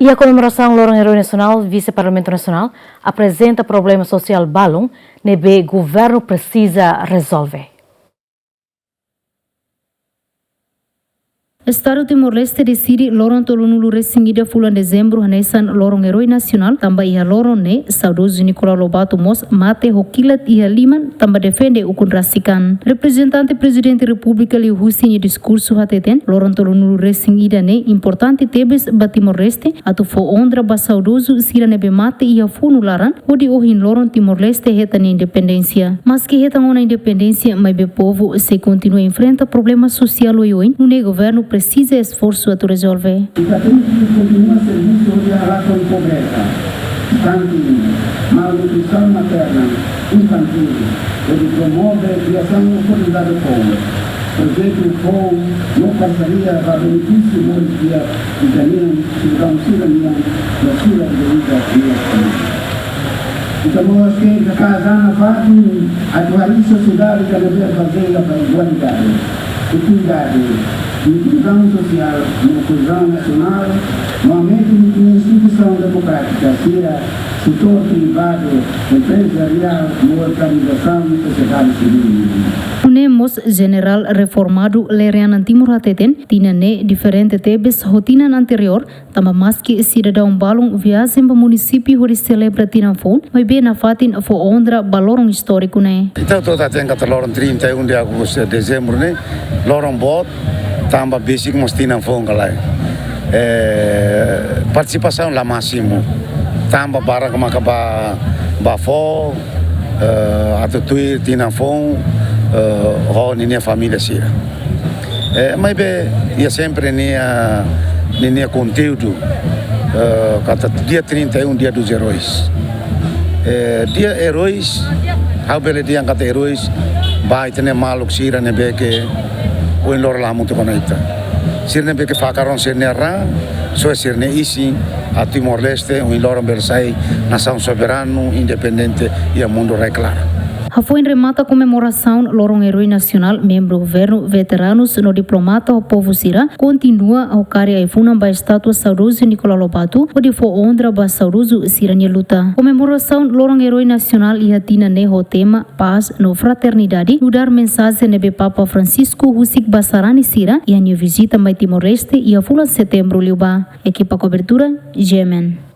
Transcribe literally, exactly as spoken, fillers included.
Iha komemorasaun Loron Eroi Nasionál, Vise-Parlamentu Nasionál aprezenta problema sosiál balun ne'ebé governu presiza rezolve. Estadu Timor-Leste deside loron tolunulu-resin-ida fulan Dezembru hanesan Loron Eroi Nasionál, tanba iha loron ne'e saudozu Nicolau Lobato mós mate ho kilat iha liman tanba defende ukun rasik an. Reprezentante Prezidente Repúblika liuhusi nia diskursu hateten, loron tolunulu-resin-ida ne'e importante tebes ba Timor-Leste atu fó onra ba saudozu sira ne'ebé mate iha funu laran, hodi ohin loron Timor-Leste hetan independénsia. Maski hetan ona independénsia, maibé povu sei kontinua enfrenta problema sosiál oioin, nune'e governu presiza esforsu atu rezolve. Ita tenke kontinua servisu hodi halakon pobreza, stunting, malnutrisaun materna, infantíl, hodi promove kriasaun oportunidade foun, projetu foun no parseria ba benefísiu moris di'ak ita-nian, sidadaun sira-nian, no sira ida-idak nia família. Ita mós tenke kaza nafatin atu harii sosiedade ida ne'ebé bazeia ba igualdade, ekuidade, inkluzaun sosiál no koezaun nasionál, no aumenta de instituisaun demokrátika sira, setór privadu, emprezariál no organizasaun sosiedade sivíl. Nune'e mós Jenerál Reformadu Lere Anan Timur hateten, tinan ne'e diferente tebes ho tinan anteriór, tanba maski sidadaun balun viajen ba munisípiu hodi selebra tinan foun, maibé nafatin fó onra ba loron istóriku ne'e. Ita hotu hatene katak loron trinta e um de agosto, dezembru ne'e, loron boot, tanba besik mós tinan foun ka lae. Eh, partisipasaun la másimu, tanba barak maka ba, ba fó, eh, atu tuir tinan foun, eh, ho ninia família sira. Eh, maibé iha sempre nia, ninia konteúdu, eh, katak dia trinta e um, dia dos heróis. Eh, dia heróis, ha'u bele dehan katak heróis, ba ita-nia maluk sira ne'ebé ke ohin loron la hamutuk ona ita. Sira ne'ebé ke fakar ona sira-nia raan, soe sira-nia isin, atu Timor-Leste ohin loron bele sai nasaun soberanu, independente iha mundu rai klaran. Hafoin remata komemorasaun Loron Eroi Nasionál, membru governu, veteranus no diplomata ho povu sira kontinua ho kaer ai-funan ba estátua saudozu Nicolau Lobato, hodi fó onra ba saudozu sira-nia luta. Komemorasaun Loron Eroi Nasionál iha tinan ne'e ho tema Pás no Fraternidade, nu'udar mensajen ne'ebé Papa Francisco husik ba sarani sira iha nia vizita mai Timor-Leste iha fulan Setembru liubá. Ekipa kobertura, G M N.